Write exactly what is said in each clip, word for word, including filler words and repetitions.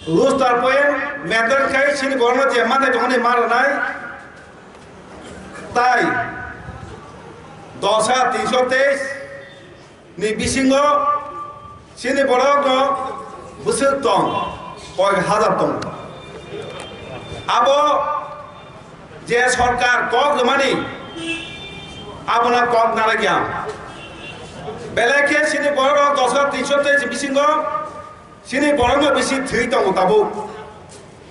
Roster point maintain khai chini borokno je manthai tongmani ma rwnai, tai dosa tinsho teis ni bisingo chini borokno bwswk tong, koi hazar tong. Abo je sorkar kok rwmani, abono kok narwkya. Belai khe chini borok dosa tinsho teis bisingo chini borokno bisi thwi tongo tabuk.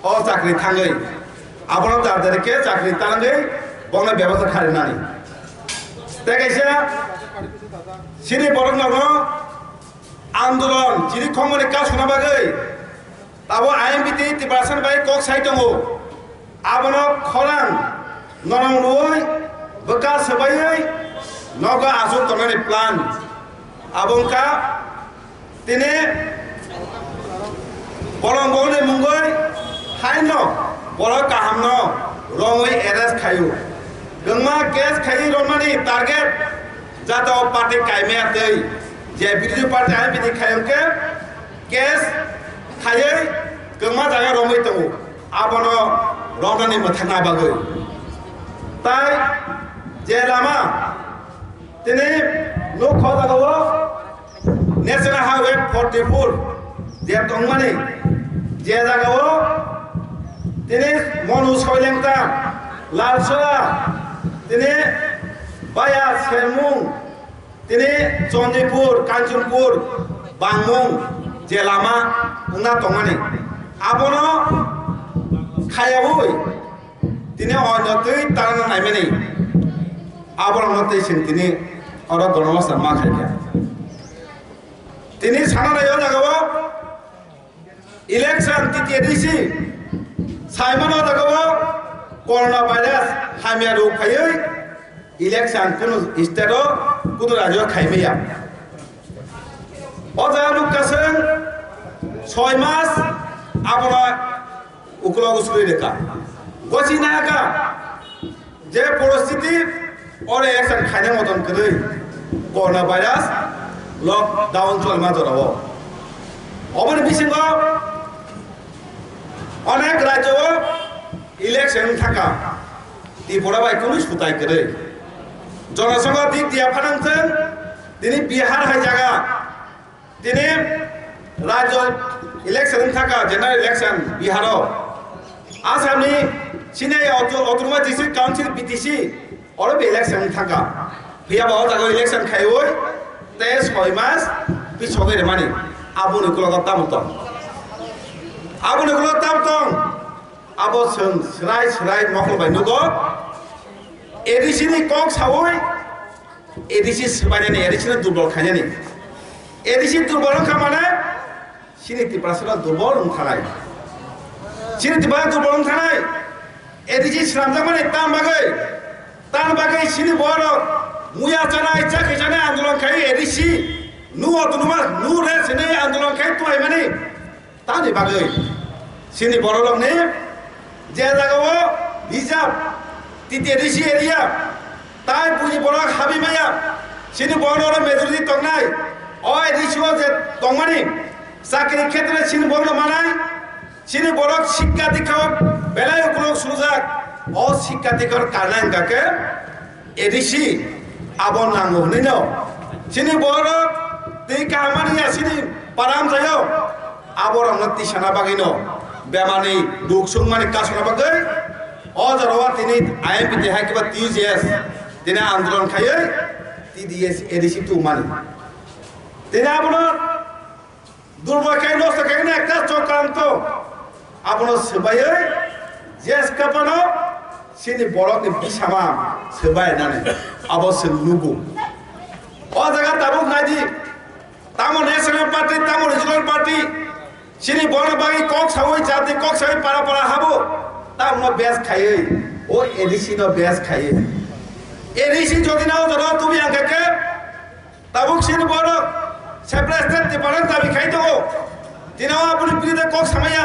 O chakri thangwi, abono dar dar khe chakri tangwi bongno bebostha kharinani. Tei kaisa chini borokno andolon chiri khongmani kasuna bagwi abo I M B T Tiprasa bai kok sai tongo. Abono khorang norong rwui bwkha swbaiwi nogo aswk tongnani plan. Abo wngkha tini bolong bolongni mungwi haino borok kahamno romwi arrest khaio. Kwbangma case khaiwi romnani target jatao party kaimaya tei je birothi party I M B T khaiyong khe case khaiwi kwbangma jaga romwi tongo. Abono romnani mwthangna bagwi. Tai je lama tini nuk kho jagao National Highway forty four je tongmani je jagao tini Monu Soilengta, Lalsora, tini Baya Sermung, tini Chandipur, Kanchanpur, Bangmung je lama wngna tongmani. Abono khayaui tini oino twi tarana naimani. Aborokno tei chwng tini oro gonomosta ma khaikha. Tini sana nai o jagao election T T A D C saimano jagao corona virus hamya rok phaiwi election kunu state o kunu rajyo khaimaya. O jaga nukha chwng soi mas abono ukulogo suri rwkha. Gosi nahakha je poristiti oro action khaina moton kwrwi corona virus lockdown cholma jorao. Oboni bisingo onek rajyo o election wng thangkha. Tripura bai kunu sutai kwrwi. Jonasongho dik dia phanang chwng tini Bihar hai jaga. Tini rajyo election wng thangkha, general election Biharo. Assamni sini auto-, Autonomous District Council, B T C, oro bo election wng thangkha. Phiya ba o jaga election khaiwi tei soi mas pisogwi rwmani. Aboni uklogo tamo tong? Aboni uklogo tamo tong? Abo chwng swrai swrai mokol bai nugo. A D C ni kok saui A D C swbainani, A D C no durbol khainani. A D C durbol wngkha mane chini Tiprasa no durbol wngkhanai. Chini Tiprasa durbol wngkhanai. A D C swnamjakmani tam bagwi, tam bagwi chini borok muya chanai, chakri chanai andolon khai A D C, nu autonomous, nu rest hinwi andolon khai tuaimani. Tamni bagwi chini bororokni je jagao reserve T T A D C area, tai buini borok habi maya, chini borok majority tongnai, o A D C o je tongmani chakri khetre chini borok manai, chini borok sikka dikha belai ukulok sujak, o sikka dikha karnai hingka khe A D C abo nango hwnwi no. Chini borok tei kahamani ya chini param jayo. Abo rokno tisana bagwi no bemani duk sungmani kasuna bagwi o jorao tini I M P T hai kiba T U J S tini andolon khaiwi T D S A D C tumani. Tini abono Durbo khe nosto khe ekta chokranto. Abono swbaiwi je skapano chini borokni bisama swbai nani abo se nugo. O jaga tabuk naidi, tamo National Party, tamo Regional Party, chini borok bagwi kok sawi jati kok sawi para para habo, tamo bes khaiwi, o A D C no bes khaiwi. A D C jodi na o jaga tubi ang khe, Tabuk chini borok separate state Tipraland dabi khai tongo. Tini o aboni birude kok samaya.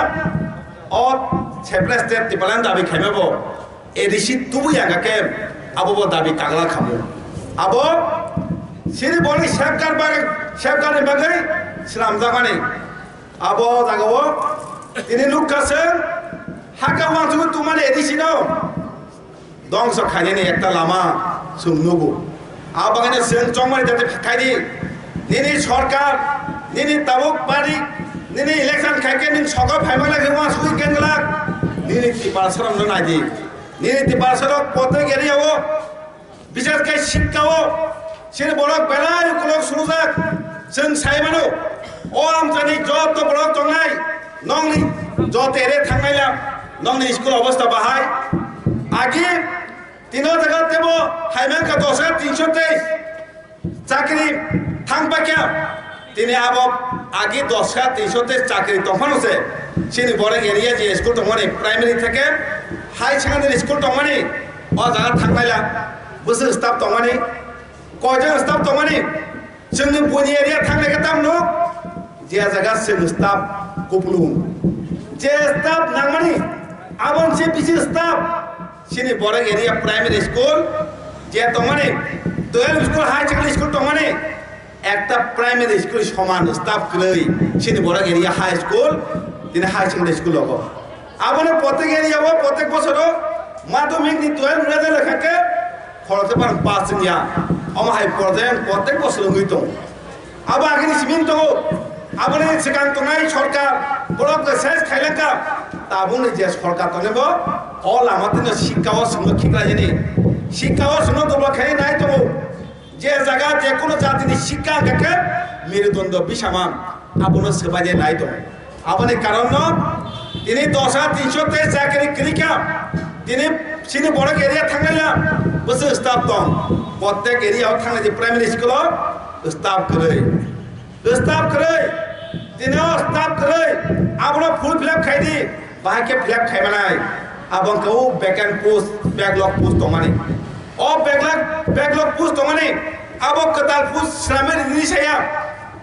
O separate state Tipraland dabi khaima bo A D C tubui ang khe abo bo dabi kagla khamu. Abo chini borok safeguard bagwi, safeguard ni bagwi swnamjakmani. Abo jagao Tini nukha se haka wansugwi tumani A D C no dongso khainani ekta lama chwng nugo. Abagwino chwng chongmani jati khaidi, nini sorkar, nini tabuk party, nini election khaikhe nini sogo phaima lagi wansugwi kenglak, nini Tiprasa rokno naidi, nini Tiprasa rok protek area o Bises khe sikka o, sini borok belai ukulok sunujak. Chwng sai mano, o amchani joto borok tongnai, nongni joto ere thangnai la, nongni school obostha bahai. Agi tino jaga tebo hai mankha dos hajar tinsho teis chakri thang paikha. Tini abo agi dos hajar tinsho teis chakri tongphano se, chini borok area je school tongmani, primary theke high secondary school tongmani, o jaga thangnaila bwswk staff tongmani, koijon staff tongmani, chwngni buini area thangnai khe tamno je jaga chwng staff kupulung, je staff nangmani, aboni se bisi staff chini borok area primary school je tongmani, twelve school, high secondary school tongmani, ekta primary school soman staff kwrwi, chini borok area high school, tini high secondary school logo. Abono protek area o protek bosoro madhyamik ni twelve result lekha khe khoroksa pan pass wngya. Omo hai project protek bosoro wngwi tongo. Abo agini simi tongo. Aboni swkang tongnai sorkar borok je ses khailangkha. Tabukni je sorkar tongnai bo o lama tino sikka o chwngno khiklai jani. Sikka o chwngno dobla khe nai tongo. Je jaga je kono jatini sikka hwnkha khe merudondo bisama, abono swbai de nai tongo. Aboni karonno tini dos hajar tinsho teis chakri kwrwi kha. Tini chini borok area thangnai la bwswk staff tong. Prottek area o thangnai je primary school o staff kwrwi. Staff kwrwi, tini o staff kwrwi, abono full fill up khai di, bahai khe fill up khai manai. Abo wngkha o vacant post, backlog post tongmani. O backlog, backlog post tongmani, abo kwtal post swnamwi rini saya.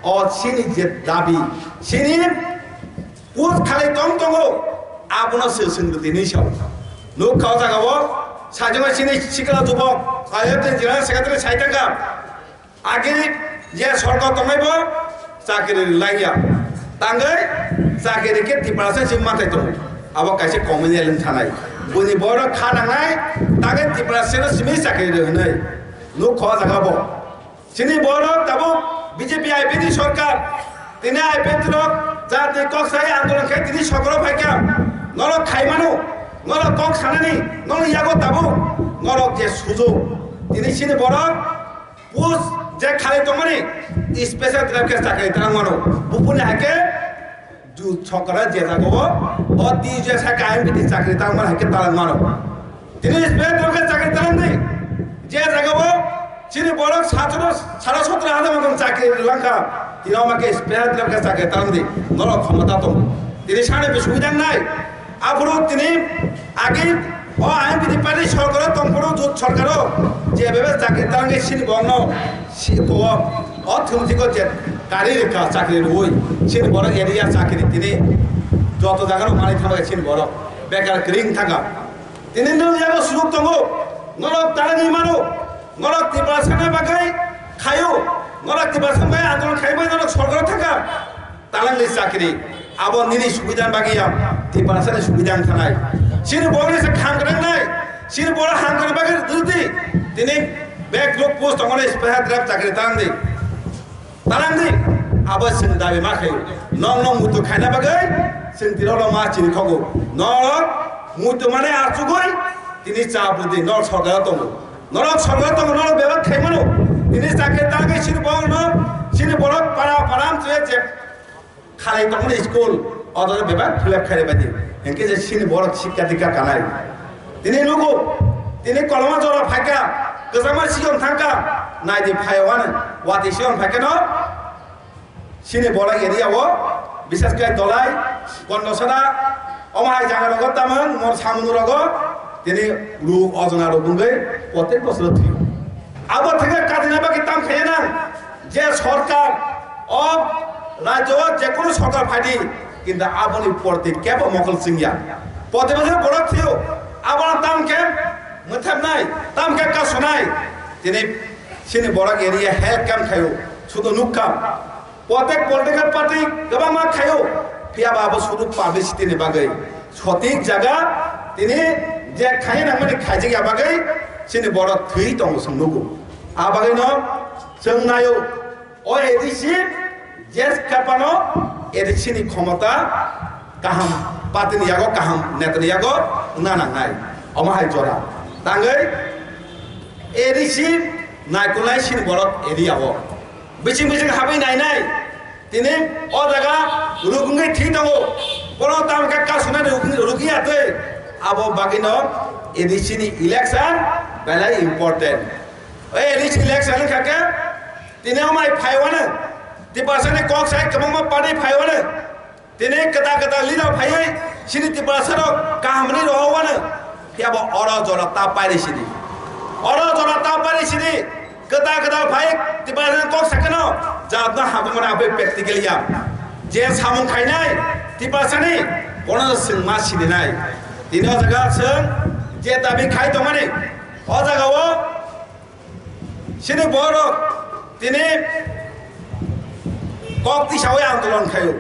O chini je dabi, chini post khalai tong tongo, abono se swngdi ni sao. Nuk kha o jaga o, sajwk chini sikla jubok, ayat general secretary sai thangkha. Agi je sorkar tongnai bo chakri rwlaiya. Tangwi chakri khe Tiprasa se manthai tongo. Abo kaisa communal wng thanai. Buini borok kha nangnai, tangwi Tiprasa no simi chakri rw hwnwi. Nuk kho jaga bo. Chini borok tabuk B J P I P ni sorkar. Tini I P F T rok jatni kok sai andolon khai tini sokoro phaikha. Norok khai mano, norok kok sanani, norok yago tabuk, norok je sujuk. Tini chini borok Post je khalai tongmani special drive khe chakri tarang mano. Bupuni hai khe ju sokra je jaga o, o D J S hai khe I M P T chakri tarang mano hai khe tarang mano. Tini special drive khe chakri tarang di. Je jaga o chini borok satro, sara sotro hajar moton chakri langkha. Tini oma khe special drive khe chakri tarang di. Norok khomota tong. Tini sani bi subidang nai. Aphuru tini agi o I N P T party sorkaro tongphuru jut sorkaro je bebe chakri tangwi sini bongno si bo o thumthiko je kari rikha chakri rwi sini borok area chakri tini joto jagaro manwi thangbai sini borok bekar kring thangkha. Tini nwng yago sujuk tongo, norok talangwi mano, norok Tiprasani bagwi khaio, norok Tiprasani bagwi andolon khaibai norok sorkaro thangkha. Talangni chakri, abo nini subidani bagwi ya, Tiprasani subida wng thanai. Chini borokni se khang gwnangnai, chini borok hang gwnang bagwi rwdi, tini backlog post tongmani special drive chakri talangdi. Talangdi, abo chwng dabi ma khaio. Nong nong muitu khaina bagwi chwng tirokno ma chini khogo. Norok muitu mane achugwi tini cha bwrwdi, norok sorkaro tongo. Norok sorkaro tongo, norok bebak khaimano. Tini chakri talangwi chini borokno, chini borok para para amchwe je khalai tongmani school, odore bebak fill up khairwi baidi. Hinkhe je chini borok sikka dikka kanai. Tini nugo, tini koloma jora phaikha, kwchangma siyon thangkha, naidi phaiwani, watwi siyon phaikheno, chini borok area o, bises khe Dolai, Gondosara, omo hai jaga rogo tamang, mor samung rogo, tini ruk ojona rok wngwi, protek bosoro thwi. Abo thangkhe kadina bagwi tam khaiya nang, je sorkar o rajyo o je kono sorkar phaidi, kintu aboni porti kebo mokol chwngya. Proti bosor borok thwiyo, abono tam khe mwthepnai, tam khe kasonai. Tini chini borok area health camp khaio, sudo nukkha. Protek political party kwbangma khaio, Phiya ba abo sudu publicity ni bagwi sothik jaga tini je khaina nangmani khaijak ya bagwi chini borok thwi tongo chwng nugo. A bagwi no chwng naio o A D C je kapano A D C ni khomota kaham party ni yago kaham neta ni yago wngna nangnai. Omo hai jora tangwi A D C naikolnai chini borok area o bising bising habwi nainai. Tini o jaga rukungwi thwi tongo. Bono tamo khe kasuna rukung-, rukung ya twi. Abo bagwino A D C ni election belai important. O A D C election wngkha khe tini o mai phaiwano. Tiprasani kok sai kwbangma party phaiwano. Tini kwtal kwtal leader phaiwi chini Tiprasarok kaham ni rohowano. Phiya bo oro jora ta pairi sidi. Oro jora ta pairi sidi. Kwtal kwtal phai Tiprasani kok sakano jabna hamung mani abai practical ya. Je samung khainai Tiprasani bono chwng ma sininai. Tini o jaga chwng je dabi khai tongmani o jaga o chini borok tini kok tisawi andolon khaio.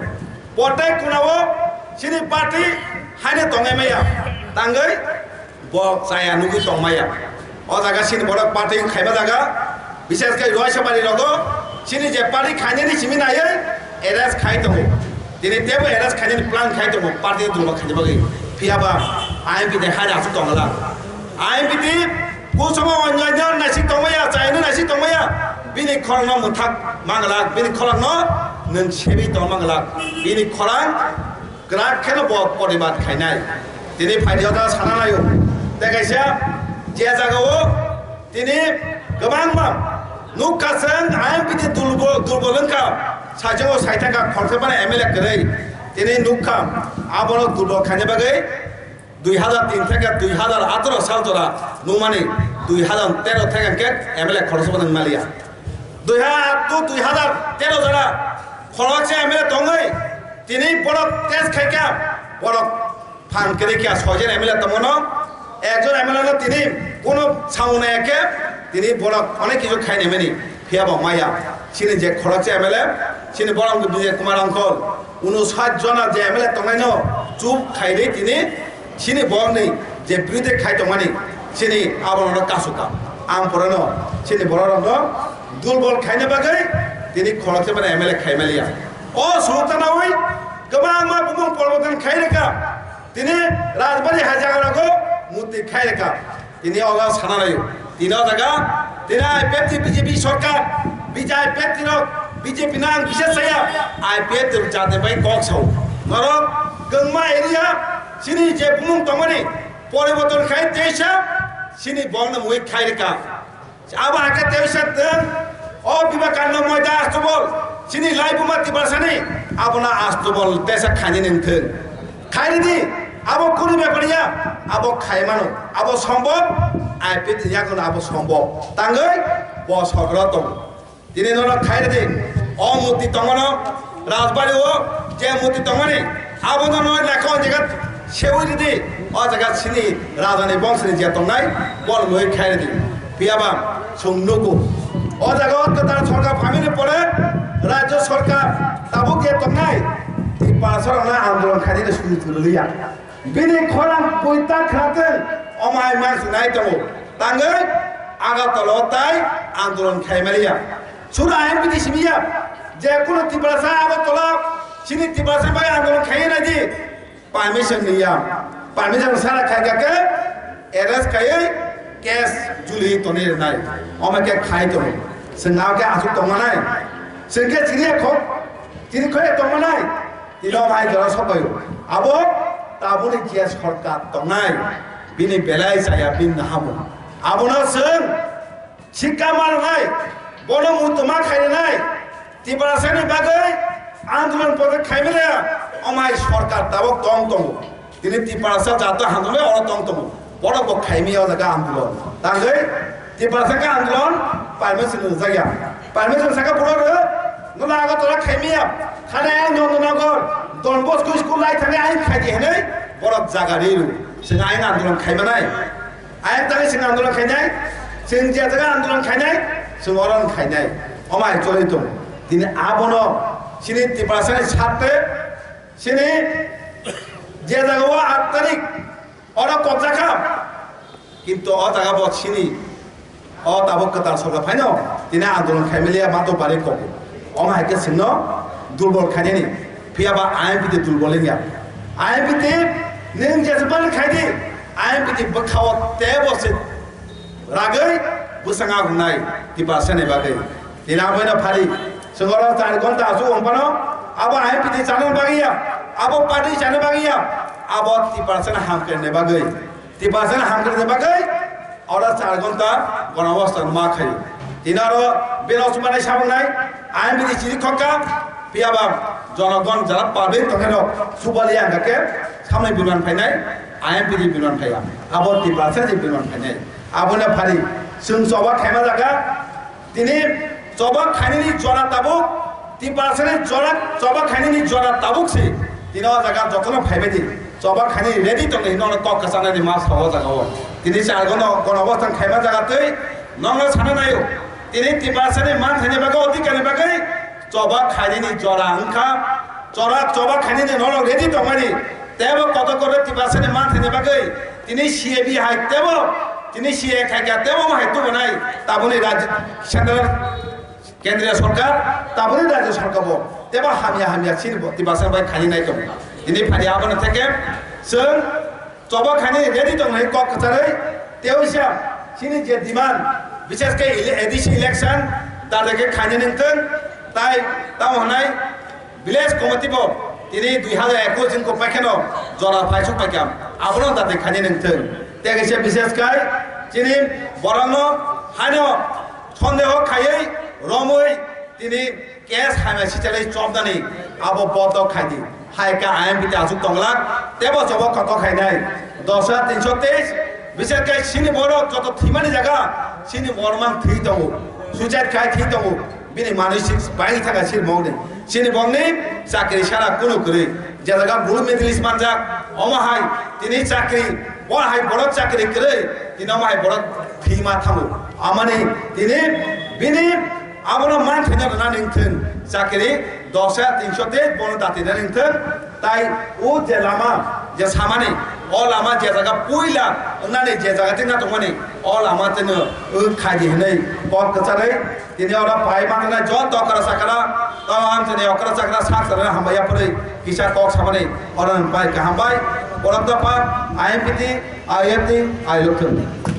Potai kunao chini party haino tongnai maya tangwi bo chaya nugwi tongmaya. O jaga chini borok party khaiba jaga, bises khe Roaisabari rogo chini je party khainani simi naiwi arrest khai tongo. Tini tebo arrest khainani plan khai tongo party ni dulba khaina bagwi. Phiya ba I M P de hai asuk tongla. I M P de kusomo onlaino naisik tongmaya, chaino naisik tongmaya. Bini khorangno mwthak manglak, bini khorangno nwng sebi tong manglak. Bini khorang kwrak kheno bo poribat khainai. Tini phaidi o ta sana naio. Tei kaisa je jaga o tini kwbangma nukha chwng I M P ni dulbo-, durbol wngkha. Saichung o saithaka khoroksa phano M L A kwrwi. Tini nukha abono durbol khaina bagwi dui hazar tin theke dui hazar ataro sal jora nukmani dui hazar tero theke hwnkhe M L A khoroksa phano wngmaliya. Dui ha-, to dui hazar tero jora khoroksa M L A tongwi tini borok test khaikha, borok phan kwrwi kha, soijon M L A tongmano, ekjon M L A no tini kuno samung nai khe tini borok onek kisu khainai mani, phiya bo maya. Chini je khoroksa M L A, chini borok Vijay Kumar Angkol, unosat jona je M L A tongnaino chup khairwi tini chini borokni je birude khai tongmani, chini abono no kasuka. Ang porano chini bororokno dulbol khaina bagwi tini khoroksa mani M L A khai maliya. O suhukta nawi kwbangma bumung poriborton khai rwkha. Tini Rajbari hai jagarago murti khai rwkha. Tini oga sana laio. Tini o jaga tini I P F T B J P sorkar, B J P rok, B J P nang bisa saya, I P F T rok jate bai kok sao. Norok kwngma area chini je bumung tongmani poriborton khai teisa chini bongno mui khai rwkha. Abo hakhe teisa tong o Vivekananda Moida Astobol chini laibuma Tiprasani abono Astobol teisa khainani wngthwng. Khairidi, abo kunu bepar ya, abo khaimano, abo sombok, I P F T ni yakono abo sombok. Tangwi bo sogro tongo. Tini nono khairidi, o murti tongmano, Rajbari o je murti tongmani, abono no lekha o jaga sewi ridi, o jaga chini rajani bongsoni je tongnai, bol loi khairidi. Phiya ba chwng nugo. O jaga o kwtal sorkar phaimani pore rajyo sorkar tabuk je tongnai Tiprasarokno andolon khainani suju thwrwliya. Bini khorang bui ta khwnathwng, omai ma sinai tongo. Tangwi Agartala o tai andolon khaimaliya. Sura M P ni simiya. Je kunu Tiprasa Agartala chini Tiprasa bai andolon khaiya nai di. Permission niya. Permission sara khai kha khe arrest khaiwi case juli toni rwnai. Omo khe khai tongo. Chwng abo khe aswk tongmanai. Chwng khe chini khok, chini khoi tongmanai. Tino bai jora sopayo. Abo tabuni je sorkar tongnai. Bini belai chaya bini hamu. Abono chwng Sikha manai, bono mutuma khainai, Tiprasani bagwi andolon pore khaimile, omai sorkar tabok tong tongo. Tini Tiprasa jata handole oro tong tongo. Bono bo khaimi o jaga andolon. Tangwi Tiprasa ka andolon permission rwjakya. Permission saka pura rw, nono Agartala khaimiya. Thane ang Nondonogor, Don Bosco school lai thane ang khaidi hinwi borok jaga ri rw. Sing ang andolon khaimanai. Ayang tangwi chwng andolon khainai, chwng je jaga andolon khainai, chwng oro khainai. Omo hai choli tong. Tini abono chini Tiprasani sarte Chini je jaga o aat tarik oro kobja kha, kintu o jaga bo chini o tabuk kwtal sorkar phaino tini andolon khaimaliya mato bari kok. Omo hai khe chwngno durbol khainani, phiya ba I M P T durbol wngya. I M P T nwng jesbal khai di, I M P T bwkha o tebo se ragwi bwsang agungnai tiprasa ni bagwi. Tini aboino phari, chwng oro char ghonta aswk wng phano, abo I M P T chana bagwi ya, abo party chana bagwi ya, abo tiprasa ni hamkrai ni bagwi. Tiprasa ni hamkrai ni bagwi oro char ghonta gonobosthan ma khaio. Tini oro bino chumanai sabungnai, I M P T chiri khokha, phiya ba jonogon jara public tongkhe rok subali ang khe samai biman phainai, I M P T biman phaiya. Abo tiprasa ni biman phainai. Abono phari, chwng choba khaima jaga, tini choba khainani jora tabuk, tiprasa ni jora choba khainani jora tabuk si. Tini o jaga jotono phaibai di. Choba khainani ready tongdi, hino kok kwchanani ma sa o jaga o. Tini char ghonta gonobosthan khaima jaga twi nongno sana naio. Tini tiprasa ni man thani bagwi, odhikar ni bagwi choba khainani jora wngkha. Chora choba khainani norok ready tongmani. Tebo kotor kotor tiprasa ni man thani bagwi. Tini C A B hai tebo, tini C A A khai kha tebo hai tubanai. Tabuni rajya central kendriya sorkar, tabuni rajya sorkar bo tebo hamya hamya chini bo tiprasa bai khani nai tong. Tini phani abono theke chwng choba khani ready tong nai kok kwcharwi tei oisa chini je demand, bishes khe ele-, A D C election tar khe khani nang thung, tai tamo hwnai village committee bo tini dui hazar ekwis jin ko paikhe no jora phaisok paikha, abono dati khani nang thung. Tei khe bishes khai chini borokno haino sondeho khaiwi romwi tini case hamya sichalai chopnani abo bondo khai di. Hai khe I M P T aswk tonglak, tebo chobo kotor khainai. Dosa tinsho teis, bishes khai chini borok joto thwimani jaga, chini borok mang thwi tongo, suicide khai thwi tongo, bini manwi sik bai thaka chini bongni. Chini bongni chakri sara kunu kwrwi. Je jaga blue medalist manjak, omo hai tini chakri, bo hai borok chakri kwrwi, tini omo hai borok thwima thango. Amani tini bini abono man thwina rwna ning thung. Chakri dosa tinsho teis bono dati na ning thung. Tai o je lama je samani, o lama je jaga puila wngnani je jaga tingna tongmani, o lama tino o khaidi hinwi kok kwcharwi tini oro pai manna joto okra chakra, tamo amchini okra chakra sak chakra hambai yapharwi kisa kok samani oro bai kaham bai. Borok dopha I M P T, I F T, I L F T.